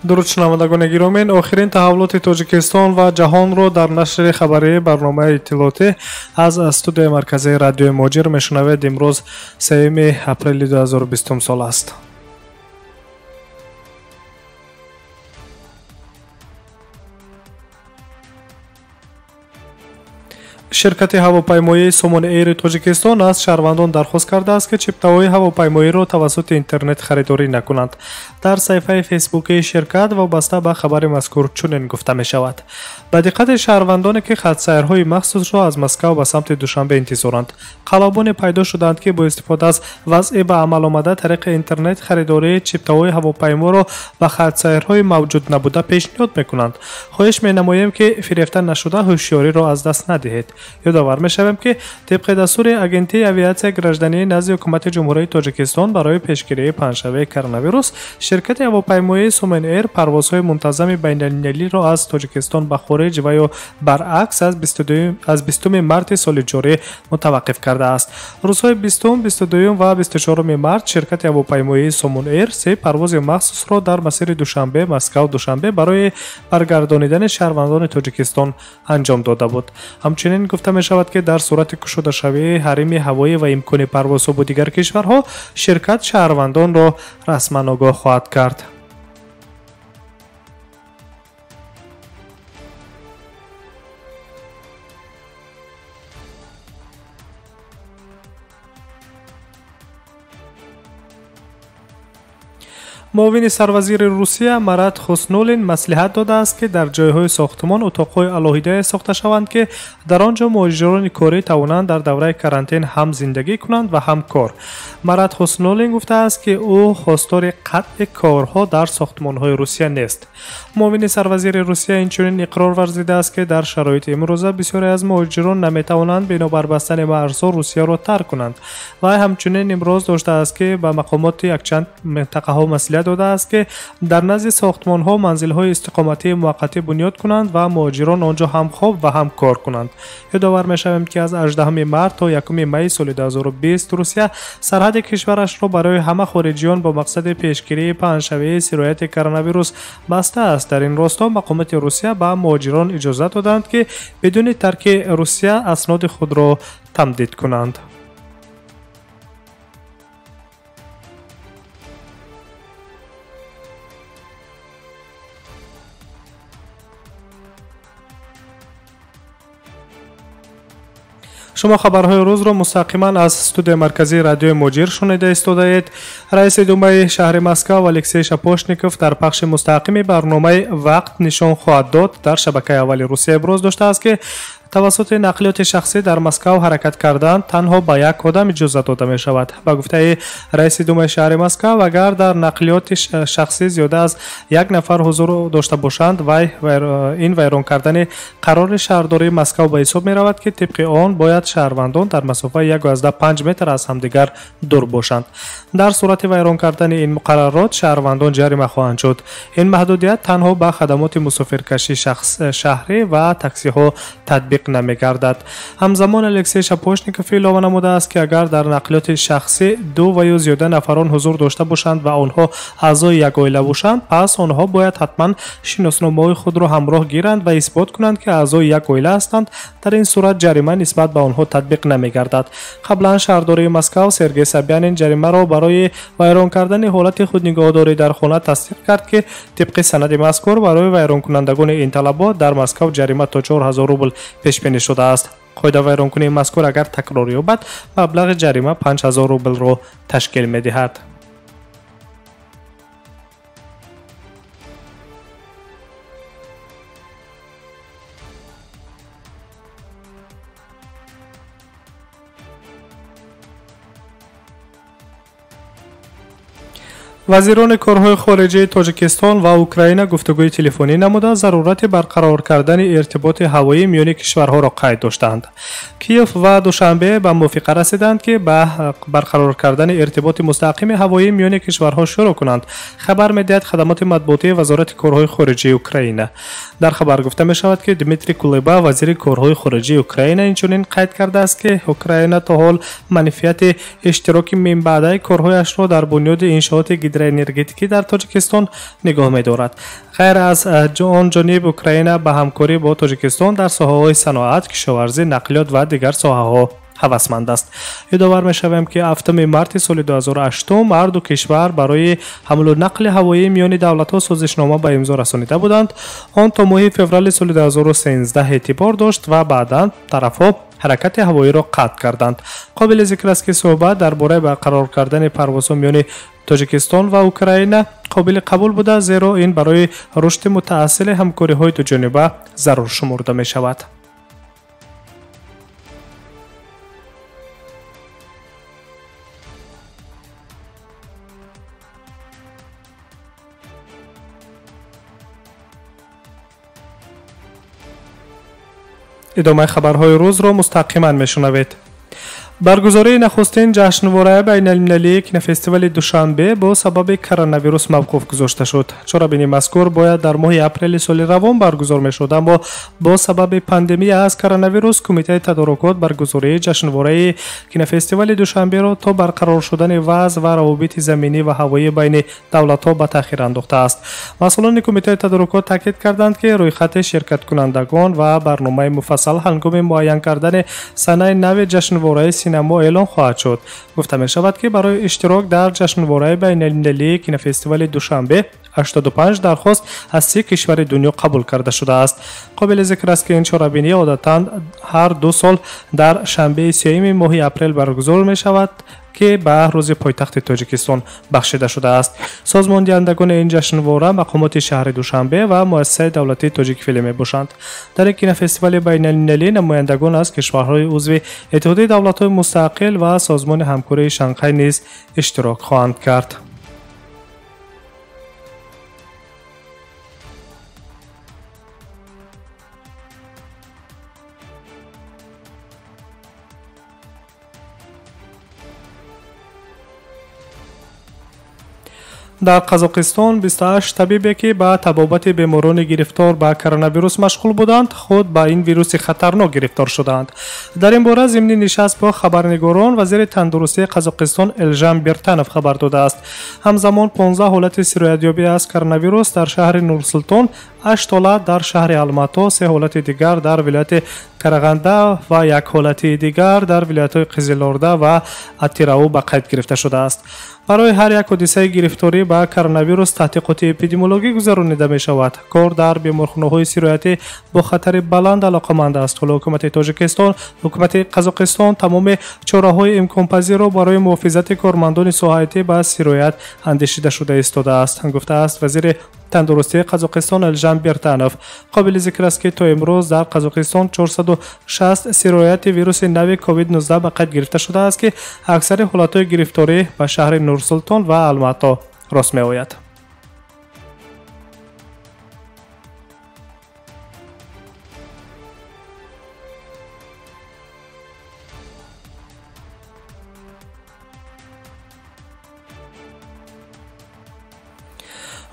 Дуруд шунавандагони гиромӣ, охирин таҳаввулоти Тоҷикистон ва ҷаҳонро дар нашри хабарии барномаи иттилоотӣ аз студияи марказии радиои Муҳоҷир мешунавед. Имрӯз 3 апрели 2020 сол аст. Ширкати ҳавопаймоии Сомон Эйри Тоҷикистон аз шаҳрвандон дархост кардааст, ки чиптаҳои ҳавопаймоиро тавассути интернет харидорӣ накунанд. Дар саҳифаи фейсбукии ширкат вобаста ба хабари мазкур чунин гуфта мешавад: ба диққати шаҳрвандоне, ки хатсайрҳои махсусро аз Москав ба самти Душанбе интизоранд, қаллобоне пайдо шуданд, ки бо истифода аз вазъи ба амал омада тариқи интернет харидории чиптаҳои ҳавопайморо ба хатсайрҳои мавҷуд набуда пешниҳод мекунанд. Хоҳиш менамоем, ки фирефта нашуда ҳушёриро аз даст надиҳед. Ёдовар мешавем, ки тибқи дастури Агентии авиатсияи граждании назди Ҳукумати Ҷумҳурии Тоҷикистон барои пешгирии паҳншавии коронавирус ширкати ҳавопаймоии Сомон Эйр парвозҳои мунтазами байналмилалиро аз Тоҷикистон ба хориҷ ва ё баръакс аз 20 марти соли ҷорӣ мутаваққиф кардааст. Рӯзҳои 20, 22 ва 24 март ширкати ҳавопаймоии Сомон Эйр се парвози махсусро дар масири Душанбе, Москав, Душанбе барои баргардонидани шаҳрвандони Тоҷикистон анҷом дода буд. Ҳамчунин гуфта мешавад, ки дар сурати кушодашавии ҳарими ҳавоӣ ва имкони парвозҳо бо дигар кишварҳо ширкат шаҳрвандонро расман огоҳ хоҳад кард. Муовини сарвазири Русия Марат Хуснуллин маслиҳат додааст, ки дар ҷойҳои сохтмон утоқҳои алоҳидае сохта шаванд, ки дар он ҷо муҳоҷирони корӣ тавонанд дар давраи карантин ҳам зиндагӣ кунанд ва ҳам кор. Марат Хуснуллин гуфтааст, ки ӯ хостори қатъи корҳо дар сохтмонҳои Русия нест. Муовини сарвазири Русия инчунин иқрор варзидааст, ки дар шароити имрӯза бисёре аз муҳоҷирон наметавонанд бинобар бастани марзҳо Русияро тарк кунанд. Вай ҳамчунин имрӯз доштааст, ки ба мақомоти якчанд минтақаҳо маслиҳат додааст, ки дар назди сохтмонҳо манзилҳои истиқоматии муваққатӣ бунёд кунанд ва муҳоҷирон он ҷо ҳам хоб ва ҳам кор кунанд. Ёдовар мешавем, ки аз 18 март то 1 майи соли 2020 Русия сарҳади кишварашро барои ҳама хориҷиён бо мақсади пешгирии паҳншавии сирояти коронавирус бастааст. Дар ин росто мақомоти Русия ба муҳоҷирон иҷозат доданд, ки бидуни тарки Русия асноди худро тамдид кунанд. Шумо хабарҳои рӯзро мустақиман аз студияи марказии радиои Муҳоҷир шунида истодаед. Раиси Думаи шаҳри Москав Алексей Шапошников дар пахши мустақими барномаи «Вақт нишон хоҳад дод» дар шабакаи аввали Русия иброз доштааст, ки тавассути нақлиёти шахсӣ дар Москав ҳаракат кардан танҳо ба як одам иҷозат дода мешавад. Ба гуфтаи раиси Думаи шаҳри Москав, агар дар нақлиёти шахсӣ зиёда аз як нафар ҳузур дошта бошанд, ин вайрон кардани қарори шаҳрдории Москав ба ҳисоб меравад, ки тибқи он бояд шаҳрвандон дар масофаи 1,5 метр аз ҳамдигар дур бошанд. Дар сурати вайрон кардани ин муқаррарот шаҳрвандон ҷарима хоҳанд шуд. Ин маҳдудият танҳо ба хадамоти мусофиркашӣ шаҳрӣ ва таксиҳо татбиқ намегардад. Ҳамзамон Алексей Шапошников илова намудааст, ки агар дар нақлиёти шахсӣ ду ва ё зиёда нафарон ҳузур дошта бошанд ва онҳо аъзои як оила бошанд, пас онҳо бояд ҳатман шиносномаҳои худро ҳамроҳ гиранд ва исбот кунанд, ки аъзои як оила ҳастанд. Дар ин сурат ҷарима нисбат ба онҳо татбиқ намегардад. Қаблан шаҳрдории Москав Сергей Собянин ҷаримаро барои вайрон кардани ҳолати худнигаҳдорӣ дар хона тасдиқ кард, ки тибқи санади мазкур барои вайронкунандагони ин талабот дар Москав ҷарима то 4000 рубл пешбинӣ шудааст. Қоидавайронкунии мазкур агар такрор ёбад, маблағи ҷарима 5000 рублро ташкил медиҳад. Вазирони корҳои хориҷии Тоҷикистон ва Украина гуфтугӯи телефонӣ намуда зарурати барқарор кардани иртиботи ҳавоӣ миёни кишварҳоро қайд доштанд. Киев ва Душанбе ба мувофиқа расиданд, ки ба барқарор кардани иртиботи мустақими ҳавоӣ миёни кишварҳо шурӯъ кунанд, хабар медиҳад хадамоти матбуотии Вазорати корҳои хориҷии Украина. Дар хабар гуфта мешавад, ки Дмитрий Кулеба, вазири корҳои хориҷии Украина, инчунин қайд кардааст, ки Украина то ҳол манфиати иштироки минбаъдаи корҳояшро дар бунёди иншооти гидроэнергетикӣ дар Тоҷикистон нигоҳ медорад. Ғайр аз он ҷониб, Украина ба ҳамкорӣ бо Тоҷикистон дар соҳаҳои саноат, кишоварзӣ, нақлиёт ва дигар соҳаҳо ҳавасманд аст. Ёдовар мешавем, ки 7 марти соли 2008 ҳар ду кишвар барои ҳамлу нақли ҳавоии миёни давлатҳо созишнома ба имзо расонида буданд. Он то моҳи феврали соли 2013 эътибор дошт ва баъдан тарафҳо ҳаракати ҳавоиро қатъ карданд. Қобили зикр аст, ки суҳбат дар бораи барқарор кардани парвозҳо миёни Тоҷикистон ва Украина қобили қабул буда, зеро ин барои рушди мутаассили ҳамкориҳои дуҷониба зарур шумурда мешавад. Идомаи хабарҳои рӯзро мустақиман мешунавед. Баргузории нахустин ҷашнвораи байналмилалии кинофестивали Душанбе бо сабаби коронавирус мавқуф гузошта шуд. Чорабини мазкур бояд дар моҳи апрели соли равон баргузор мешуд, аммо бо сабаби пандемия аз коронавирус Кумитаи тадорукот баргузории ҷашнвораи кинофестивали Душанберо то барқарор шудани вазъ ва равобити заминӣ ва ҳавоӣ байни давлатҳо ба таъхир андохтааст. Масъулони Кумитаи тадорукот таъкид карданд, ки рӯйхати ширкаткунандагон ва барномаи муфассал ҳангоми муайян кардани санаи нави ҷашнвораи синамо эълон хоҳад шуд. Гуфта мешавад, ки барои иштирок дар ҷашнвораи байналмилалии кинофестивали Душанбе 85 дархост аз 30 кишвари дунё қабул карда шудааст. Қобили зикр аст, ки ин чорабинӣ одатан ҳар 2 сол дар шанбеи 3 моҳи апрел баргузор мешавад, ки ба рӯзи пойтахти Тоҷикистон бахшида шудааст. Созмондиҳандагони ин ҷашнвора мақомоти шаҳри Душанбе ва муассисаи давлатии Тоҷикфилм мебошанд. Дар ин кинофестивали байналмилалӣ намояндагон аз кишварҳои узви Иттиҳоди давлатҳои мустақил ва Созмони ҳамкории Шанхай низ иштирок хоҳанд кард. Дар Қазоқистон 28 табибе, ки ба табобати беморони гирифтор ба коронавирус машғул буданд, худ ба ин вируси хатарнок гирифтор шуданд. Дар ин бора зимни нишаст бо хабарнигорон вазири тандурустии Қазоқистон Элжан Биртанов хабар додааст. Ҳамзамон 15 ҳолати сироятёбӣ аз коронавирус дар шаҳри Нурсултон, 8 ҳолат дар шаҳри Алмато, 3 ҳолати дигар дар вилояти Карағанда ва як ҳолати дигар дар вилоятҳои Қизилорда ва Атирау ба қайд гирифта шудааст. Барои ҳар як ҳодисаи гирифторӣ ба коронавирус таҳқиқоти эпидемиологӣ гузаронида мешавад. Кор дар беморхонаҳои сироятӣ бо хатари баланд алоқаманд аст. Ҳоло ҳукумати Тоҷикистон, ҳукумати Қазоқистон тамоми чораҳои имконпазирро барои муҳофизати кормандони соҳаи тиб аз сироят андешида шуда истодааст, гуфтааст вазири тандурустии Қазоқистон Элжан Биртанов. Қобили зикр аст, ки то имрӯз дар Қазоқистон 460 сирояти вируси нави COVID-19 ба қайд гирифта шудааст, ки аксари ҳолатҳои гирифторӣ ба шаҳри Нурсултон ва Алмато рост меояд.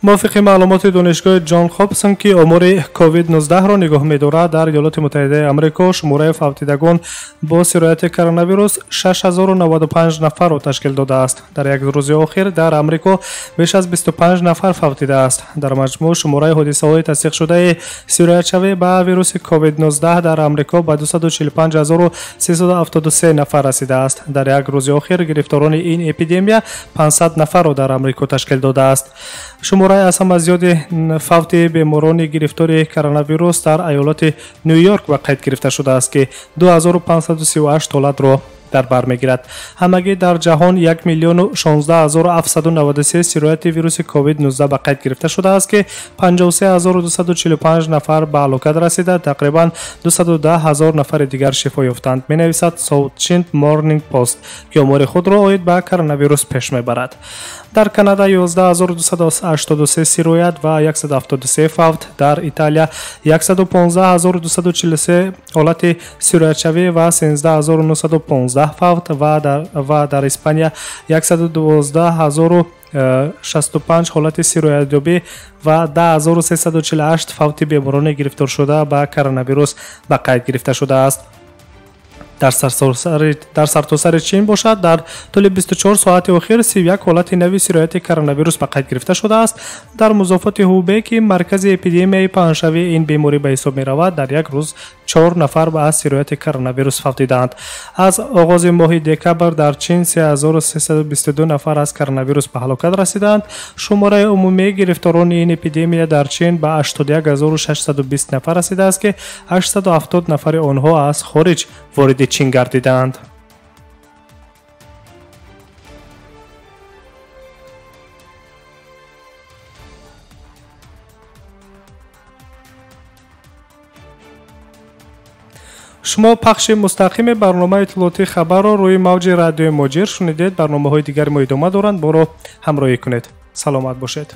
Мувофиқи маълумоти донишгоҳи Ҷон Хопсон, ки омори COVID-19-ро нигоҳ медорад, дар Иёлоти Муттаҳидаи Амрико шумораи фавтидагон бо сирояти коронавирус 6095 нафарро ташкил додааст. Дар як рӯзи охир дар Амрико беш аз 25 нафар фавтидааст. Дар маҷмӯъ шумораи ҳодисаҳои тасдиқшудаи сироятшавӣ ба вируси COVID-19 дар Амрико ба 245373 нафар расидааст. Дар як рӯзи охир гирифторони ин эпидемия 500 нафарро дар Амрико ташкил додааст. Шумораи аз ҳама зиёди фавти беморони гирифтори коронавирус дар айёлоти Ню-Йорк ба қайд гирифта шудааст, ки 2538 ҳолатро дар бар мегирад. Ҳамагӣ дар ҷаҳон 1 016 793 сирояти вируси COVID-19 ба қайд гирифта шудааст, ки 53245 нафар ба ҳалокат расида, тақрибан 210 ҳазор нафари дигар шифо ёфтанд, менависад South China Morning Post, ки омори худро оид ба коронавирус пеш мебарад. Дар Канада 11283 сироят ва 173 фавт, дар Италия 115243 ҳолати сироятшавӣ ва 13915 фавт ва дар Испания 112065 ҳолати сироятёбӣ ва 10348 фавти беморони гирифторшуда ба коронавирус ба қайд гирифта шудааст. Дар сартосари Чин бошад, дар тӯли 24 соати охир 31 ҳолати нави сирояти коронавирус ба қайд гирифта шудааст. Дар музофоти Ҳубей, ки маркази эпидемияи паҳншавии ин беморӣ ба ҳисоб меравад, дар як рӯз 4 нафар аз сирояти коронавирус фавтидаанд. Аз оғози моҳи декабр дар Чин 3322 нафар аз коронавирус ба ҳалокат расидаанд. Шумораи умумии гирифторони ин эпидемия дар Чин ба 81620 нафар расидааст, ки 870 нафари онҳо аз хориҷ вориди Чин гардидаанд. Шумо пахши мустақими барномаи иттилоотии хабарро рӯи мавҷи радиои Моҷир шунидед. Барномаҳои дигари мо идома доранд, моро ҳамроҳӣ кунед. Саломат бошед.